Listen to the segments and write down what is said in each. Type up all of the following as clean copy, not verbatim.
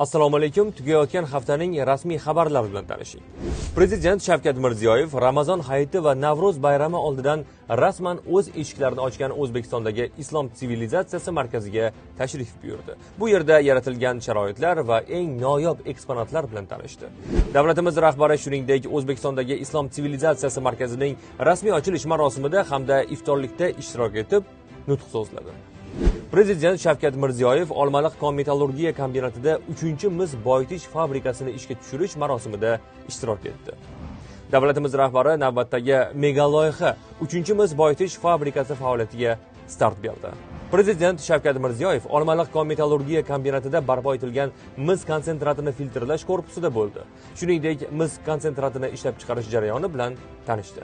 Assalomu alaykum. Tugayotgan haftaning rasmiy xabarlari bilan tanishing. Prezident Shavkat Mirziyoyev Ramazon hayiti va Navro'z bayrami oldidan rasman o'z eshiklarini ochgan O'zbekistondagi Islom sivilizatsiyasi markaziga tashrif buyurdi. Bu yerda yaratilgan sharoitlar va eng noyob eksponatlar bilan tanishdi. Davlatimiz rahbari shuningdek O'zbekistondagi Islom sivilizatsiyasi markazining rasmiy ochilish marosimida hamda iftorlikda ishtirok etib nutq so'zladi. Prezident Shavkat Mirziyoyev Olmaliq kon-metallurgiya kombinatida 3-mis boyitish fabrikasini ishga tushirish marosimida ishtirok etdi. Davlatimiz rahbari navbatdagi mega loyiha 3-mis boyitish fabrikasi faoliyatiga start berdi. Prezident Shavkat Mirziyoyev Olmaliq kon-metallurgiya kombinatida barpo etilgan mis konsentratini filtrlash korpusida bo'ldi. Shuningdek, mis konsentratini ishlab chiqarish jarayoni bilan tanishdi.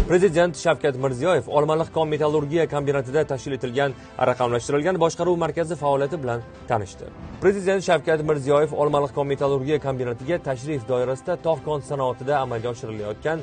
Prezident Shavkat Mirziyoyev Olmaliq kon-metallurgiya kombinatida tashkil etilgan raqamlashtirilgan boshqaruv markazi faoliyati bilan tanishdi. Prezident Shavkat Mirziyoyev Olmaliq kon-metallurgiya kombinatiga tashrif doirasida tog'-kon sanoatida amalga oshirilayotgan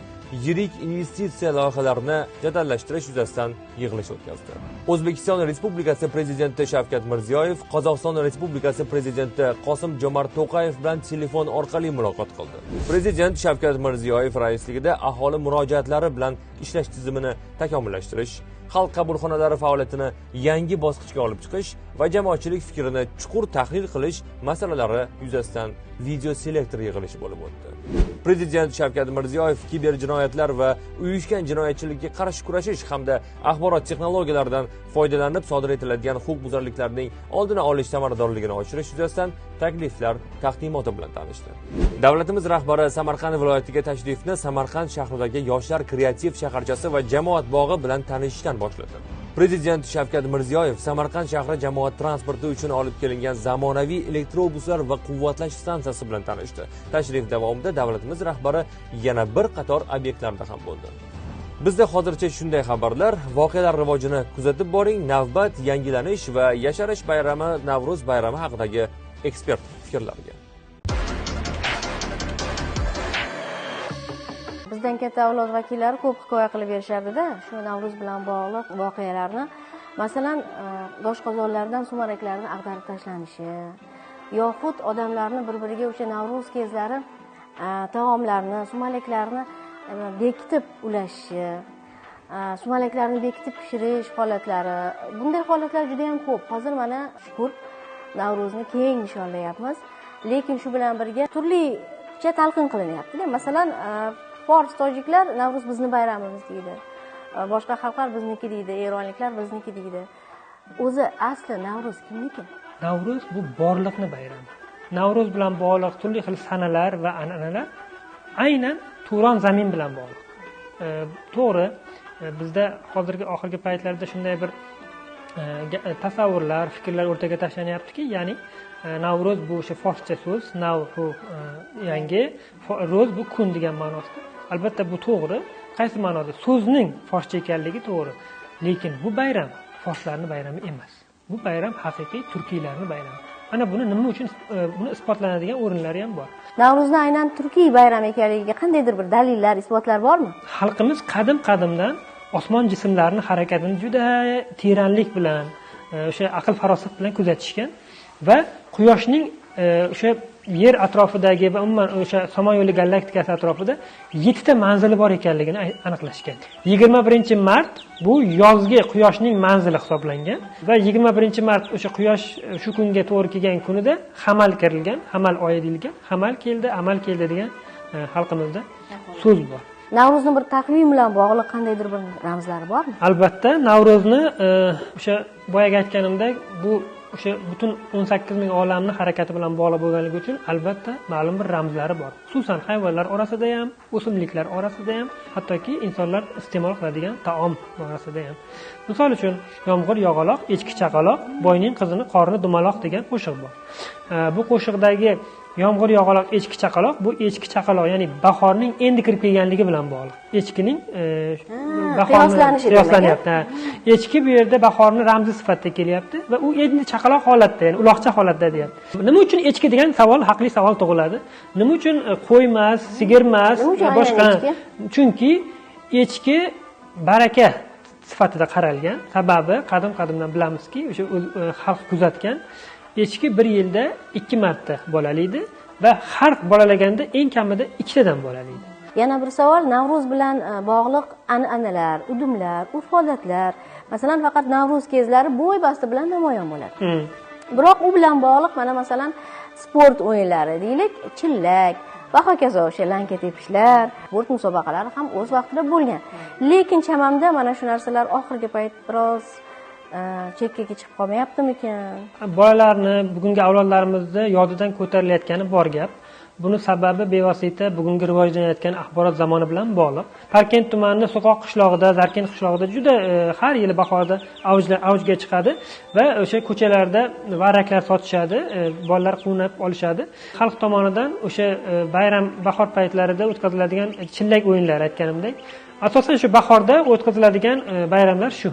yirik investitsiya loyihalarini jadallashtirish yuzasidan yig'ilish o'tkazdi. O'zbekiston Respublikasi Prezidenti Shavkat Mirziyoyev Qozog'iston Respublikasi Prezidenti Qosim Jomart To'qayev bilan telefon orqali muloqot qildi. Prezident Shavkat Mirziyoyev raisligida aholi murojaatlari bilan ishlash tizimini takomillashtirish, xalq qabulxonalari faoliyatini yangi bosqichga olib chiqish va jamoatchilik fikrini chuqur tahlil qilish masalalari yuzasidan video selektor yig'ilishi bo'lib o'tdi. Prezident Shavkat Mirziyoyev kiber jinoyatlar va uyushgan jinoyatchilikka qarshi kurashish hamda axborot texnologiyalaridan foydalanib sodir etiladigan huquqbuzarliklarning oldini olish samaradorligini oshirish yuzasidan takliflar taqdimoti bilan tanishdi. Davlatimiz rahbari Samarqand viloyatiga tashrifni Samarqand shahridagi Yoshlar kreativ shaharchasi va jamoat bog'i bilan tanishishdan boshladi. Prezident Shavkat Mirziyoyev Samarqand shahri jamoat transporti uchun olib kelingan zamonaviy elektrobuslar va quvvatlash stansiyasi bilan tanishdi. Tashrif davomida davlatimiz rahbari yana bir qator obyektlarda ham bo'ldi. Bizda hozircha shunday xabarlar, voqealar rivojini kuzatib boring. Navbat yangilanish va yasharish bayrami Navro'z bayrami haqidagi ekspert fikrlariga. Bizdan katta avlod vakillari ko'p hikoya qilib berishadida shu Navro'z bilan bog'liq voqealarni. Masalan, doshqozonlardan sumaraklarni ag'darib tashlanishi yoxud odamlarni bir-biriga o'sha Navro'z kezlari taomlarni, sumalaklarni bekitib ulashishi, sumalaklarni bekitib pishirish holatlari. Bunday holatlar juda ham ko'p. Hozir mana shukur Navro'zni keng nishonlayapmiz, lekin shu bilan birga turlicha talqin qilinyapti-da. Masalan, fors, tojiklar Navro'z bizni bayramimiz deydi. Boshqa xalqlar bizniki deydi, eronliklar bizniki deydi. O'zi asli Navro'z kimniki? Navro'z bu borliqni bayrami. Navro'z bilan bog'liq turli xil sanalar va an'analar aynan Turon zamin bilan bog'liq. To'g'ri, bizda hozirgi oxirgi paytlarda shunday bir tasavvurlar, fikrlar o'rtaga tashlanyaptiki, ya'ni Navro'z bu o'sha forscha so'z, nav bu yangi, ro'z bu kun degan ma'nosida. Albatta bu to'g'ri. Qaysi ma'noda? So'zning forscha ekanligi to'g'ri. Lekin bu bayram forslarning bayrami emas. Bu bayram haqiqiy turkiylarning bayrami. Ana buni nima uchun buni isbotlanadigan o'rinlari ham bor. Navro'zni aynan turkiy bayram ekanligiga qandaydir bir dalillar, isbotlar bormi? Xalqimiz qadim-qadimdan osmon jismlarining harakatini juda teranlik bilan, o'sha aql farosat bilan kuzatishgan va quyoshning o'sha yer atrofidagi va umuman o'sha Somon yo'li galaktikasi atrofida 7 ta manzili bor ekanligini aniqlashgan. 21-mart bu yozgi quyoshning manzili hisoblangan va 21-mart o'sha quyosh shu kunga to'g'ri kelgan kunida hamal kirilgan, hamal oyi deyilgan, hamal keldi, amal keldi degan xalqimizda so'z bor. Navro'zni bir taqvim bilan bog'liq qandaydir bir ramzlari bormi? Albatta, Navro'zni o'sha boyagi aytganimdek, bu o'sha butun 18 ming olamning harakati bilan bog'liq bo'lganligi uchun albatta ma'lum bir ramzlari bor. Xususan hayvonlar orasida ham, o'simliklar orasida ham, hattoki insonlar iste'mol qiladigan taom orasida ham. Misol uchun, yomg'ir yog'aloq, echki chaqaloq, boyning qizini qorni dumaloq degan qo'shiq bor. Bu qo'shiqdagi yomg'ir yog'aloq, echki chaqaloq, bu echki chaqaloq, ya'ni bahorning endi kirib kelganligi bilan bog'liq. Echkining bahorni qiyoslanyapti. Echki bu yerda bahorni ramzi sifatida kelyapti va u endi chaqaloq holatda, ya'ni uloqcha holatda deyapti. Nima uchun echki degan savol, haqli savol tug'iladi. Nima uchun qo'y emas, sigir emas, boshqa? Chunki echki baraka sifatida qaralgan. Sababi qadim-qadimdan bilamizki, o'sha xalq kuzatgan Echki bir yilda 2 marta bolalaydi va har bolalaganda eng kamida 2tadan bolalaydi. Yana bir savol, Navruz bilan bog'liq an'analar, udumlar, urf-odatlar, masalan, faqat Navruz kezlari bo'y basti bilan namoyon bo'ladi. Biroq u bilan bog'liq mana masalan sport o'yinlari, deylik, chillak va hokazo, o'sha lanka tepishlar, sport musobaqalari ham o'z vaqtida bo'lgan. Lekin chamamda mana shu narsalar oxirgi payt biroz chekkaga chiqib qolmayaptimikan? Bolalarni, bugungi avlodlarimizni yodidan ko'tarilayotgani bor gap. Buni sababi bevosita bugungi rivojlanayotgan axborot zamoni bilan bog'liq. Parkent tumanini So'qoq qishlog'ida, Zarkent qishlog'ida juda har yili bahorda avjga chiqadi va o'sha ko'chalarda varraklar sotishadi, bolalar quvnab olishadi. Xalq tomonidan o'sha bayram bahor paytlarida o'tkaziladigan chillak o'yinlari, aytganimdek, asosan shu bahorda o'tkaziladigan bayramlar shu.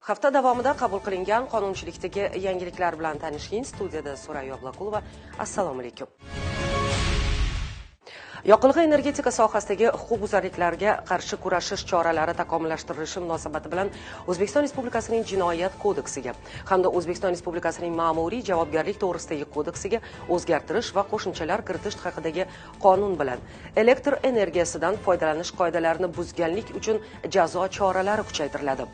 Hafta davomida qabul qilingan qonunchilikdagi yangiliklar bilan tanishing. Studiyada Surayyo Ablakulova. Assalomu alaykum. Yoqilg'i energetika sohasidagi huquqbuzarliklarga qarshi kurashish choralari takomillashtirilishi munosabati bilan O'zbekiston Respublikasining Jinoyat kodeksiga hamda O'zbekiston Respublikasining Ma'muriy javobgarlik to'g'risidagi kodeksiga o'zgartirish va qo'shimchalar kiritish haqidagi qonun bilan elektr energiyasidan foydalanish qoidalarini buzganlik uchun jazo choralari kuchaytiriladi.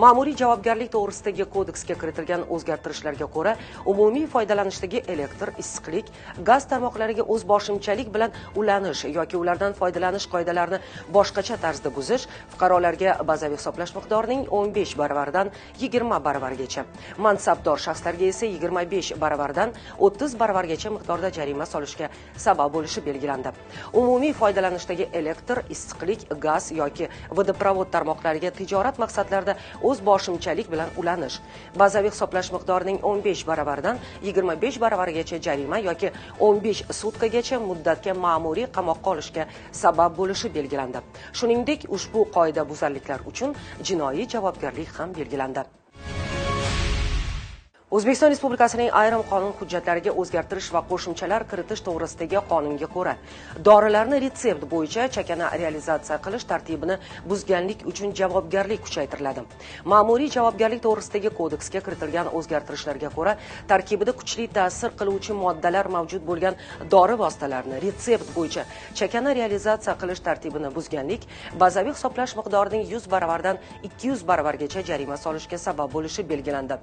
Ma'muriy javobgarlik to'g'risidagi kodeksga kiritilgan o'zgartirishlarga ko'ra, umumiy foydalanishdagi elektr, issiqlik, gaz tarmoqlariga o'zboshimchalik bilan ulanish yoki ulardan foydalanish qoidalarini boshqacha tarzda buzish fuqarolarga bazaviy hisoblash miqdorining 15 baravaridan 20 baravargacha, mansabdor shaxslarga esa 25 baravardan 30 baravargacha miqdorda jarima solishga sabab bo'lishi belgilandi. Umumiy foydalanishdagi elektr, issiqlik, gaz yoki vodoprovod tarmoqlariga tijorat maqsadlarida o'zboshimchalik bilan ulanish bazaviy hisoblash miqdorining 15 baravaridan 25 baravargacha jarima yoki 15 sutkagacha muddatga ma'muriy qamoqqa olishga sabab bo'lishi belgilandi. Shuningdek, ushbu qoidabuzarliklar uchun jinoiy javobgarlik ham belgilandi. O'zbekiston Respublikasining ayrim qonun hujjatlariga o'zgartirish va qo'shimchalar kiritish to'g'risidagi qonunga ko'ra, dorilarni retsept bo'yicha chakana realizatsiya qilish tartibini buzganlik uchun javobgarlik kuchaytiriladi. Ma'muriy javobgarlik to'g'risidagi kodeksga kiritilgan o'zgartirishlarga ko'ra, tarkibida kuchli ta'sir qiluvchi moddalar mavjud bo'lgan dori vositalarini retsept bo'yicha chakana realizatsiya qilish tartibini buzganlik bazaviy hisoblash miqdorining 100 baravardan 200 baravargacha jarima solishga sabab bo'lishi belgilandi.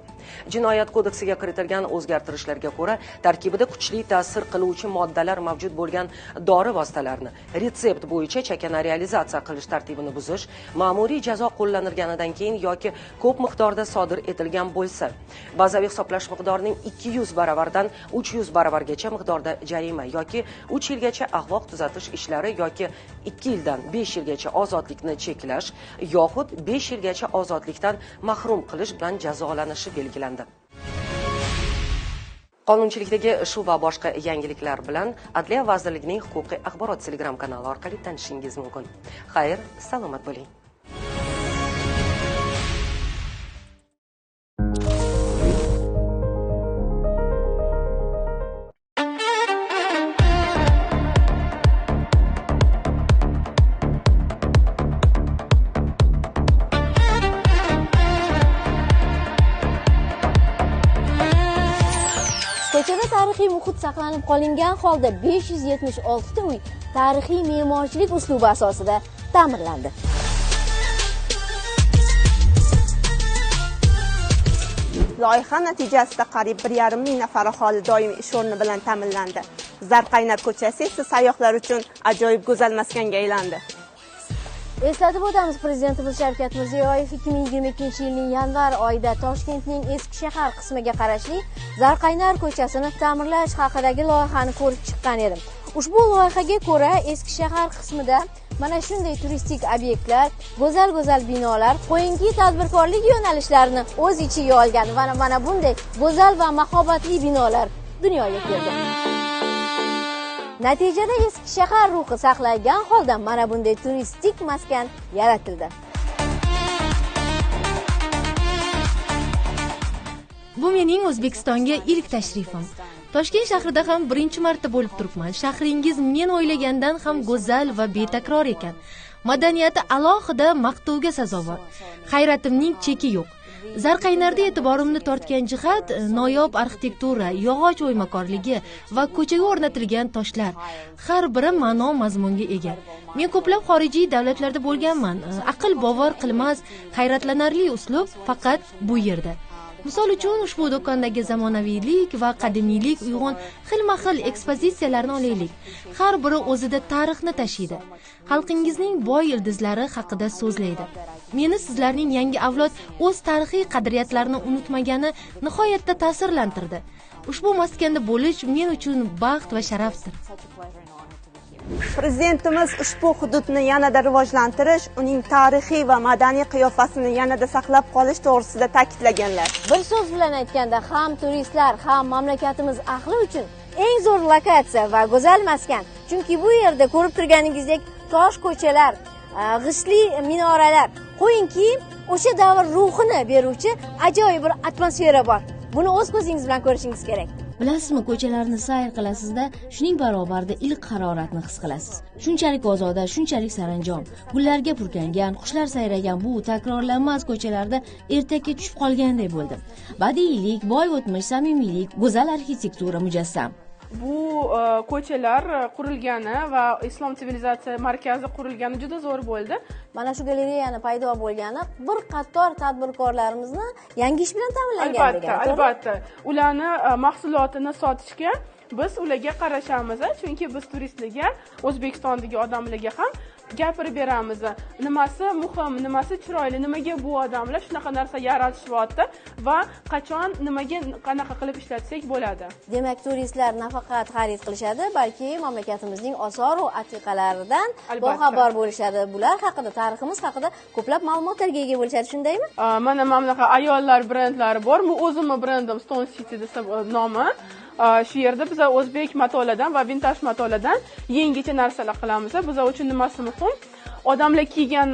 Jinoyat kodeksiga kiritilgan o'zgartirishlarga ko'ra, tarkibida kuchli ta'sir qiluvchi moddalar mavjud bo'lgan dori vositalarini retsept bo'yicha chakana realizatsiya qilish tartibini buzish ma'muriy jazo qo'llanilganidan keyin yoki ko'p miqdorda sodir etilgan bo'lsa, bazaviy hisoblash miqdorining 200 baravardan 300 baravargacha miqdorda jarima yoki 3 yilgacha axloq tuzatish ishlari yoki 2 yildan 5 yilgacha ozodlikni cheklash yoxud 5 yilgacha ozodlikdan mahrum qilish bilan jazolanishi belgilandi. Qonunchilikdagi shu va boshqa yangiliklar bilan Adliya vazirligining huquqiy axborot Telegram kanali orqali tanishingiz mumkin. Xayr, salomat bo'ling. Ko'chada tarixiy muhit saqlanib qolingan holda 576 ta uy tarixiy me'morchilik uslubi asosida ta'mirlandi. Loyiha natijasida qariyb 1,5 ming nafar aholi doimiy ish o'rni bilan ta'minlandi. Zarqaynar ko'chasi esa sayyohlar uchun ajoyib go'zal maskanga aylandi. Eslatib o'tamiz, Prezidentimiz Shavkat Mirziyoyev 2022-yilning yanvar oyida Toshkentning eski shahar qismiga qarashli Zarqaynar ko'chasini ta'mirlash haqidagi loyihani ko'rib chiqqan edi. Ushbu loyihaga ko'ra eski shahar qismida mana shunday turistik obyektlar, go'zal-go'zal binolar, qo'yinki tadbirkorlik yo'nalishlarini o'z ichiga olgan va mana bunday go'zal va mahobatli binolar dunyoga keldi. Natijada eski shahar ruhi saqlangan holda mana bunday turistik maskan yaratildi. Bu mening O'zbekistonga ilk tashrifim. Toshkent shahrida ham birinchi marta bo'lib turibman. Shahringiz men o'ylagandan ham go'zal va betakror ekan. Madaniyati alohida maqtovga sazovor. Hayratimning cheki yo'q. Zarqaynarda e'tiborimni tortgan jihat noyob arxitektura, yog'och o'ymakorligi va ko'chaga o'rnatilgan toshlar. Har biri ma'no mazmunga ega. Men ko'plab xorijiy davlatlarda bo'lganman. Aql bovar qilmas, hayratlanarli uslub faqat bu yerda. Misol uchun, ushbu do'kondagi zamonaviylik va qadimiylik uyg'un xilma-xil ekspozitsiyalarni olaylik. Har biri o'zida tarixni tashiydi. Xalqingizning boy ildizlari haqida so'zlaydi. Meni sizlarning yangi avlod o'z tarixiy qadriyatlarini unutmagani nihoyatda ta'sirlantirdi. Ushbu maskanda bo'lish men uchun baxt va sharafdir. Prezidentimiz ushbu hududni yanada rivojlantirish, uning tarixiy va madaniy qiyofasini yanada saqlab qolish to'g'risida ta'kidlaganlar. Bir so'z bilan aytganda, ham turistlar, ham mamlakatimiz ahli uchun eng zo'r lokatsiya va go'zal maskan. Chunki bu yerda ko'rib turganingizdek tosh ko'chalar, g'ishtli minoralar, qo'yingki, o'sha davr ruhini beruvchi ajoyib bir atmosfera bor. Buni o'z ko'zingiz bilan ko'rishingiz kerak. Bilasizmi, ko'chalarni sayr qilasizda, shuning barobarida iliq haroratni his qilasiz. Shunchalik ozoda, shunchalik saranjom. Gullarga purkangan, qushlar sayragan bu takrorlanmas ko'chalarda ertakka tushib qolganday bo'ldim. Badiiylik, boy o'tmish, samimiylik, go'zal arxitektura mujassam. Bu ko'chalar qurilgani va Islom sivilizatsiya markazi qurilgani juda zo'r bo'ldi. Mana shu galereyani paydo bo'lgani bir qator tadbirkorlarimizni yangi ish bilan ta'minlangan degan. Albatta, albatta. Ularni mahsulotini sotishga biz ularga qarashamiz, chunki biz turistlarga, O'zbekistondagi odamlarga ham gapirib beramiz. Nimasi muhim, nimasi chiroyli, nimaga bu odamlar shunaqa narsa yaratishyapti va qachon, nimaga, qanaqa qilib ishlatsak bo'ladi. Demak, turistlar nafaqat xarid qilishadi, balki mamlakatimizning osor va atiqalaridan boxabar bo'lishadi. Bular haqida, tariximiz haqida ko'plab ma'lumotlarga ega bo'lishadi, shundaymi? Mana bunaqa ayollar brendlari bor. Bu o'zimning brendim Stone City desa nomi. Shu yerda biz o'zbek matoladan va vintaj matoladan yangicha narsalar qilamiz. Biz uchun nimasi muhim? Odamlar kiygan,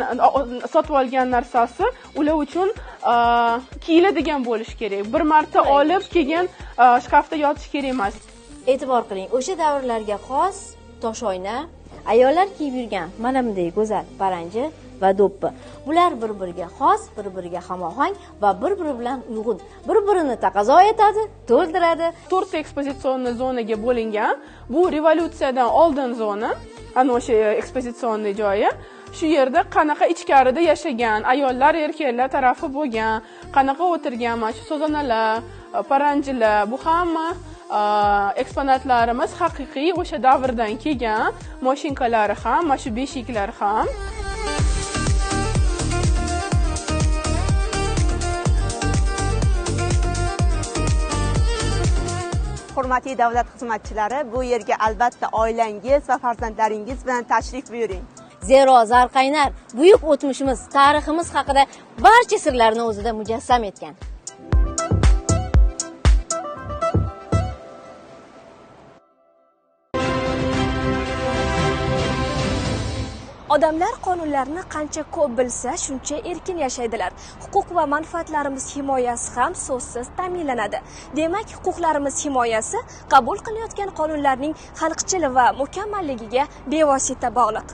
sotib olgan narsasi ular uchun kiyiladigan bo'lishi kerak. Bir marta olib keyin shkafda yotish kerak emas. E'tibor qiling, o'sha davrlarga xos toshoyna, ayollar kiyib yurgan mana bunday go'zal paranji va do'ppi. Bular bir-biriga xos, bir-biriga hamohang va bir-biri bilan uyg'un. Bir-birini taqozo etadi, to'ldiradi. 4 ekspozitsion zonaga bo'lingan. Bu revolyutsiyadan oldin zona, ana o'sha ekspozitsion joyi. Shu yerda qanaqa ichkarida yashagan ayollar, erkaklar tarafi bo'lgan, qanaqa o'tirgan mana shu so'zanalar, paranjilar, bu hamma eksponatlarimiz haqiqiy o'sha davrdan kelgan, mashinkalari ham, mana shu beshiklar ham. Hurmatli davlat xizmatchilari, bu yerga albatta oilangiz va farzandlaringiz bilan tashrif buyuring. Zero Zarqaynar buyuk o'tmishimiz, tariximiz haqida barcha sirlarni o'zida mujassam etgan. Odamlar qonunlarni qancha ko'p bilsa, shuncha erkin yashaydilar. Huquq va manfaatlarimiz himoyasi ham so'zsiz ta'minlanadi. Demak, huquqlarimiz himoyasi qabul qilinayotgan qonunlarning xalqchil va mukammalligiga bevosita bog'liq.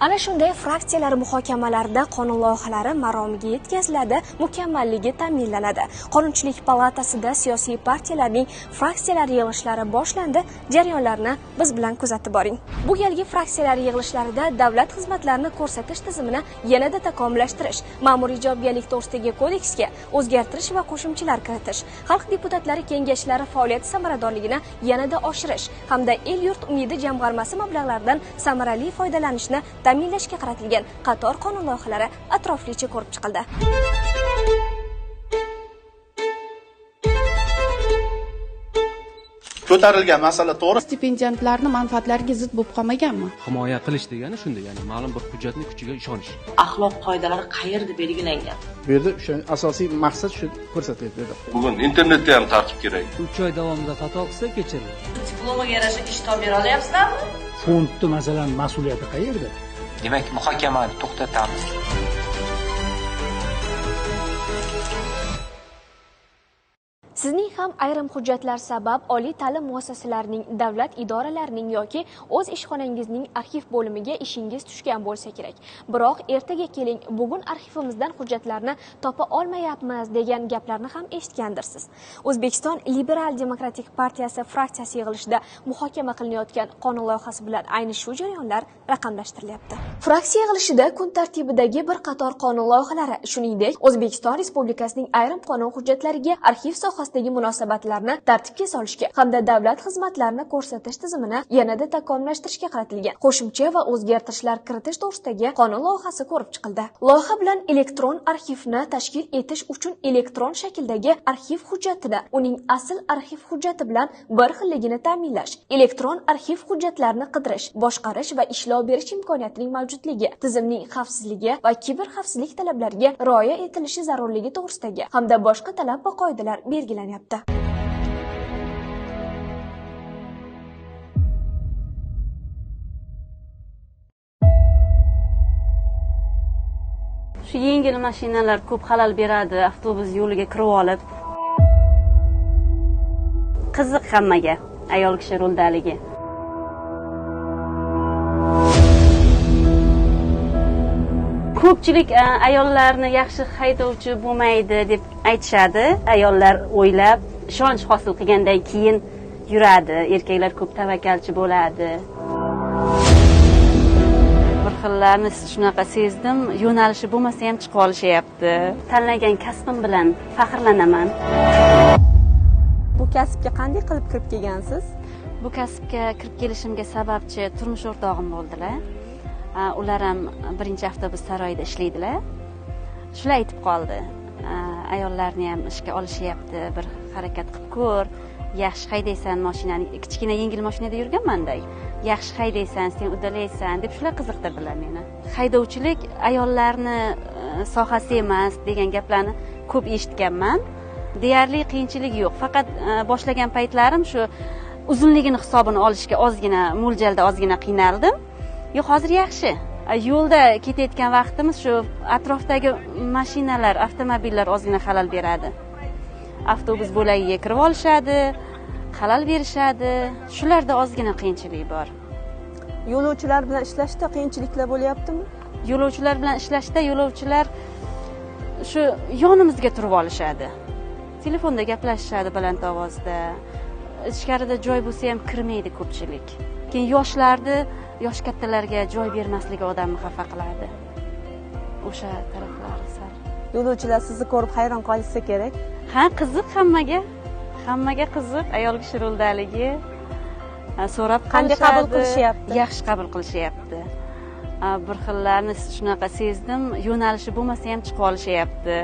Ana shunday fraksiyalar muhokamalarida qonun loyihalari maromiga yetkaziladi, mukammalligi ta'minlanadi. Qonunchilik palatasida siyosiy partiyalarning fraksiyalar yig'ilishlari boshlandi. Jarayonlarni biz bilan kuzatib boring. Bu galgi fraksiyalar yig'ilishlarida davlat xizmatlarini ko'rsatish tizimini yanada takomillashtirish, ma'muriy javobgarlik to'g'risidagi kodeksga o'zgartirish va qo'shimchalar kiritish, xalq deputatlari kengashlari faoliyati samaradorligini yanada oshirish hamda el-yurt umidi jamg'armasi mablag'laridan samarali foydalanishni ta'minlashga qaratilgan qator qonun loyihalari atroflicha ko'rib chiqildi. Ko'tarilgan masala to'g'ri. Stipendiantlarni manfaatlariga zid bo'lib qolmaganmi? Himoya qilish degani shunday, ya'ni ma'lum bir hujjatni kuchiga ishonish. Axloq qoidalari qayerda belgilangan? Bu yerda o'sha asosiy maqsad shu ko'rsatiladi bu yerda. Bugun internetda ham tartib kerak. 3 oy davomida xato qilsa kechiriladi. Diplomaga yarasha ish topib bera olyapsizlarmi? Fondni masalan mas'uliyati qayerda? Demak, muhokamani to'xtatamiz. Sizning ham ayrim hujjatlar sabab oliy ta'lim muassasalarining, davlat idoralarining yoki o'z ishxonangizning arxiv bo'limiga ishingiz tushgan bo'lsa kerak. Biroq ertaga keling, bugun arxivimizdan hujjatlarni topa olmayapmiz degan gaplarni ham eshitgandirsiz. O'zbekiston Liberal Demokratik Partiyasi fraksiyasi yig'ilishida muhokama qilinayotgan qonun loyihasi bilan ayni shu jarayonlar raqamlashtirilyapti. Fraksiya yig'ilishida kun tartibidagi bir qator qonun loyihalari, shuningdek, O'zbekiston Respublikasining ayrim qonun hujjatlariga arxiv sohasidagi munosabatlarni tartibga solishga hamda davlat xizmatlarini ko'rsatish tizimini yanada takomillashtirishga qaratilgan qo'shimcha va o'zgartirishlar kiritish to'g'risidagi qonun loyihasi ko'rib chiqildi. Loyiha bilan elektron arxivni tashkil etish uchun elektron shakldagi arxiv hujjatini uning asl arxiv hujjati bilan bir xilligini ta'minlash, elektron arxiv hujjatlarini qidirish, boshqarish va ishlov berish imkoniyatining mavjudligi, tizimning xavfsizligi va kiber xavfsizlik talablariga rioya etilishi zarurligi to'g'risidagi hamda boshqa talab va qoidalar belgilanyapti. Shu yengil mashinalar ko'p xalal beradi, avtobus yo'liga kirib olib. Qiziq hammaga ayol kishi ruldaligi. Ko'pchilik ayollarni yaxshi haydovchi bo'lmaydi deb aytishadi. Ayollar o'ylab, ishonch hosil qilgandan keyin yuradi. Erkaklar ko'p tavakkalchi bo'ladi. Bir xillarni shunaqa sezdim, yo'nalishi bo'lmasa ham chiqib olishyapti. Tanlagan kasbim bilan faxrlanaman. Bu kasbga qanday qilib kirib kelgansiz? Bu kasbga kirib kelishimga sababchi turmush o'rtog'im bo'ldilar. Ular ham birinchi avtobus saroyida ishlaydilar. Shular aytib qoldi. Ayollarni ham ishga olishyapti, bir harakat qilib ko'r, yaxshi haydaysan mashinani. Kichkina yengil mashinada yurganman-da. Yaxshi haydaysan, sen uddalaysan deb shular qiziqtirdilar meni. Haydovchilik ayollarni sohasi emas degan gaplarni ko'p eshitganman. Deyarli qiyinchilik yo'q. Faqat boshlagan paytlarim shu uzunligini hisobini olishga ozgina mo'ljalda ozgina qiynaldim. Yo'q, hozir yaxshi. Yo'lda ketayotgan vaqtimiz shu atrofdagi mashinalar, avtomobillar ozgina xalal beradi. Avtobus bo'lagiga kirib olishadi, xalal berishadi. Shularda ozgina qiyinchilik bor. Yo'lovchilar bilan ishlashda qiyinchiliklar bo'lyaptimi? Yo'lovchilar bilan ishlashda yo'lovchilar shu yonimizga turib olishadi. Telefonda gaplashishadi baland ovozda. Ichkarida joy bo'lsa ham kirmaydi ko'pchilik. Keyin yoshlarni yosh kattalarga joy bermasligi odamni xafa qiladi. O'sha taraflari sal. Yo'lovchilar sizni ko'rib hayron qolishsa kerak. Ha, qiziq hammaga. Hammaga qiziq ayol kishi roldaligi. So'rab qanday qabul qilishyapti? Yaxshi qabul qilishyapti. Bir xillarni shunaqa sezdim, yo'nalishi bo'lmasa ham chiqib olishyapti.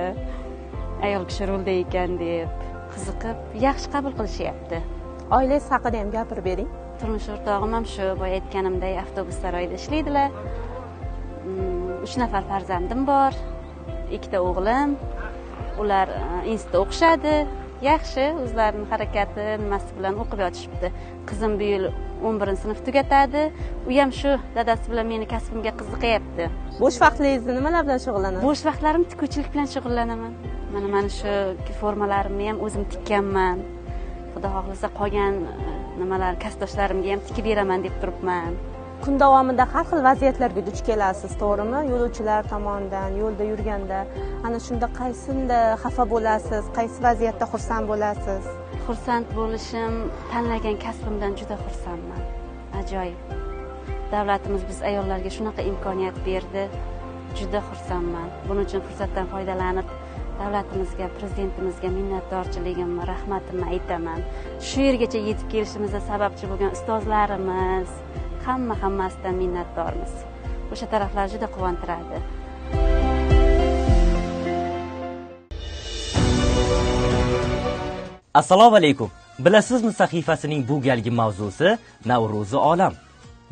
Ayol kishi rulda ekan deb qiziqib, yaxshi qabul qilishyapti. Oilangiz haqida ham gapirib bering. Turmush o'rtog'im ham shu boya aytganimdek avtobus saroyida ishlaydilar. 3 nafar farzandim bor, 2 ta o'g'lim. Ular institutda o'qishadi. Yaxshi, o'zlarining harakati nimasi bilan o'qib yotishibdi. Qizim bu yil 11-sinf tugatadi. U ham shu dadasi bilan meni kasbimga qiziqayapti. Bo'sh vaqtlaringizda nimalar bilan shug'ullanasiz? Bo'sh vaqtlarim tikuvchilik bilan shug'ullanaman. Mana shu formalarimni ham o'zim tikkanman. Xudo xohlasa qolgan nimalar kasbdoshlarimga ham tikib beraman deb turibman. Kun davomida har xil vaziyatlarga duch kelasiz, to'g'rimi? Yo'lovchilar tomonidan, yo'lda yurganda, ana shunda qaysinda xafa bo'lasiz, qaysi vaziyatda xursand bo'lasiz? Xursand bo'lishim, tanlagan kasbimdan juda xursandman. Ajoyib. Davlatimiz biz ayollarga shunaqa imkoniyat berdi. Juda xursandman. Buning uchun fursatdan foydalanib davlatimizga, prezidentimizga minnatdorchiligimni, rahmatimni aytaman. Shu yergacha yetib kelishimizga sababchi bo'lgan ustozlarimiz, hammasidan minnatdormiz. O'sha taraflar juda quvontiradi. Assalomu alaykum. Bilasizmi sahifasining bu galgi mavzusi Navro'zi olam.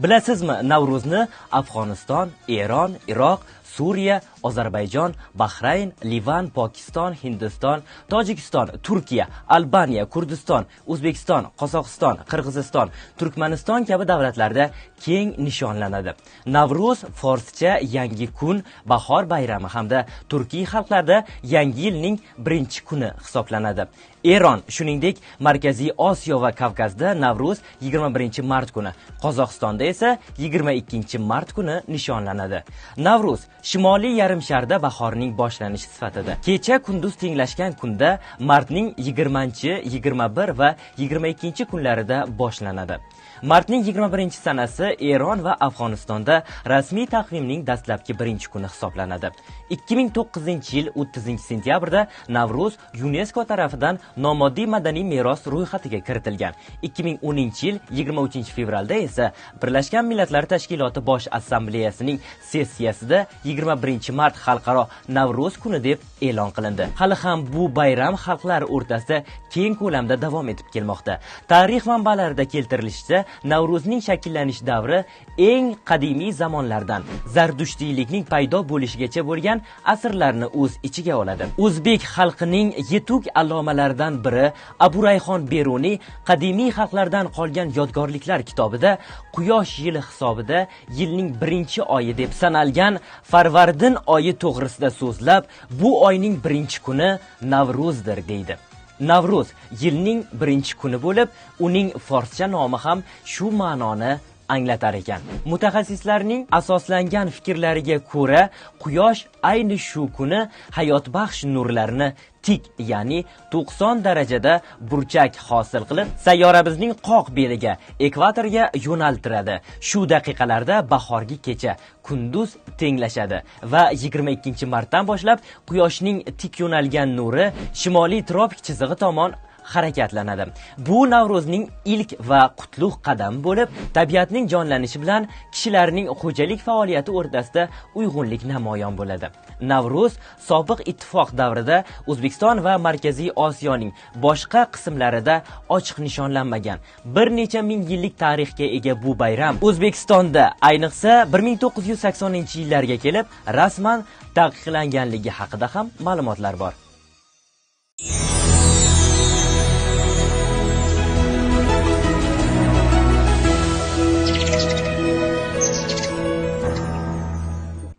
Bilasizmi, Navro'zni Afg'oniston, Eron, Iroq, Suriya, Ozarbayjon, Bahrayn, Livan, Pokiston, Hindiston, Tojikiston, Turkiya, Albaniya, Kurdiston, O'zbekiston, Qozog'iston, Qirg'iziston, Turkmaniston kabi davlatlarda keng nishonlanadi. Navro'z forscha yangi kun, bahor bayrami hamda turkiy xalqlarda yangi yilning birinchi kuni hisoblanadi. Eron, shuningdek, Markaziy Osiyo va Kavkazda Navro'z 21-mart kuni, Qozog'istonda esa 22-mart kuni nishonlanadi. Navro'z shimoliy yarimsharda bahorning boshlanishi sifatida kecha kunduz tenglashgan kunda martning 20, 21 va 22 kunlarida boshlanadi. Martning 21-sanasi Eron va Afg'onistonda rasmiy taqvimning dastlabki birinchi kuni hisoblanadi. 2009-yil 30-sentyabrda Navro'z UNESCO tarafidan nomoddiy madaniy meros ro'yxatiga kiritilgan. 2010-yil 23-fevralda esa Birlashgan Millatlar Tashkiloti Bosh Assambleyasining sessiyasida 21-mart xalqaro Navro'z kuni deb e'lon qilindi. Hali ham bu bayram xalqlar o'rtasida keng ko'lamda davom etib kelmoqda. Tarix manbalarida keltirilishicha, Navro'zning shakllanish davri eng qadimiy zamonlardan Zardushtiylikning paydo bo'lishigacha bo'lgan asrlarni o'z ichiga oladi. O'zbek xalqining yetuk allomalaridan biri Abu Rayhon Beruniy qadimiy xalqlardan qolgan yodgorliklar kitobida quyosh yili hisobida yilning birinchi oyi deb sanalgan Farvardin oyi to'g'risida so'zlab, bu oyning birinchi kuni Navro'zdir deydi. Navro'z yilning birinchi kuni bo'lib, uning forscha nomi ham shu ma'noni anglatar ekan. Mutaxassislarning asoslangan fikrlariga ko'ra, quyosh ayni shu kuni hayotbaxsh nurlarini tik, ya'ni 90 darajada burchak hosil qilib, sayyoramizning qoq beliga, ekvatorga yo'naltiradi. Shu daqiqalarda bahorgi kecha kunduz tenglashadi va 22-martdan boshlab quyoshning tik yo'nalgan nuri shimoliy tropik chizig'i tomon harakatlanadi. Bu Navro'zning ilk va qutlug' qadami bo'lib, tabiatning jonlanishi bilan kishilarning xo'jalik faoliyati o'rtasida uyg'unlik namoyon bo'ladi. Navro'z sobiq ittifoq davrida O'zbekiston va Markaziy Osiyoning boshqa qismlarida ochiq nishonlanmagan. Bir necha ming yillik tarixga ega bu bayram O'zbekistonda ayniqsa 1980-yillarga kelib rasman taqiqlanganligi haqida ham ma'lumotlar bor.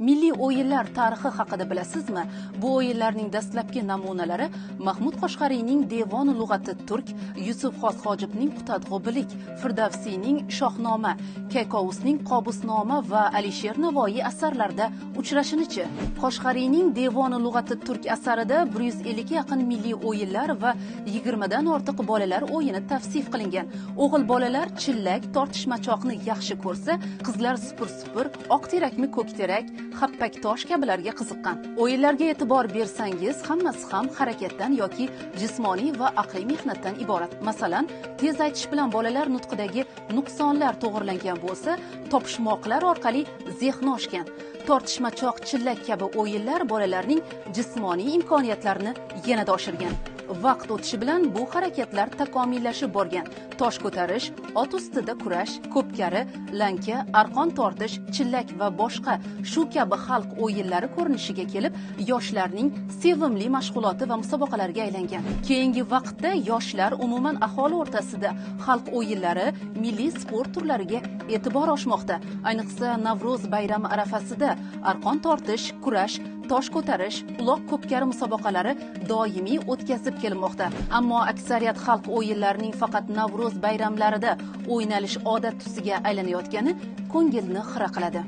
Milliy o'yinlar tarixi haqida bilasizmi? Bu o'yinlarning dastlabki namunalari Mahmud Qoshg'ariyning Devon lug'ati turk, Yusuf Xos Hojibning Qutadg'u bilik, Firdavsiyning Shohnoma, Kaykovusning Qobusnoma va Alisher Navoiy asarlarida uchrashinichi. Qoshg'ariyning Devon lug'ati turk asarida 150 ga yaqin milliy o'yinlar va 20 dan ortiq bolalar o'yini tavsif qilingan. O'g'il bolalar chillak, tortishmachoqni yaxshi ko'rsa, qizlar supur-supur, oq terakmi ko'k terak, happak tosh kabilarga qiziqqan. O'yinlarga e'tibor bersangiz, hammasi ham harakatdan yoki jismoniy va aqliy mehnatdan iborat. Masalan, tez aytish bilan bolalar nutqidagi nuqsonlar to'g'rilangan bo'lsa, topishmoqlar orqali zehni oshgan. Tortishmachoq, chillak kabi o'yinlar bolalarning jismoniy imkoniyatlarini yanada oshirgan. Vaqt o'tishi bilan bu harakatlar takomillashib borgan. Tosh ko'tarish, ot ustida kurash, ko'pkari, lanka, arqon tortish, chillak va boshqa shu kabi xalq o'yinlari ko'rinishiga kelib, yoshlarning sevimli mashg'uloti va musobaqalariga aylangan. Keyingi vaqtda yoshlar, umuman aholi o'rtasida xalq o'yinlari, milliy sport turlariga e'tibor oshmoqda. Ayniqsa Navro'z bayrami arafasida arqon tortish, kurash, tosh ko'tarish, uloq ko'pkari musobaqalari doimiy o'tkazib kelinmoqda. Ammo aksariyat xalq o'yinlarining faqat Navro'z bayramlarida o'ynalish odat tusiga aylanayotgani ko'ngilni xira qiladi.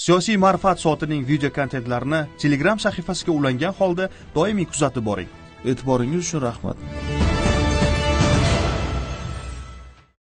Siyosiy ma'rifat soatining video kontentlarini Telegram sahifasiga ulangan holda doimiy kuzatib boring. E'tiboringiz uchun rahmat.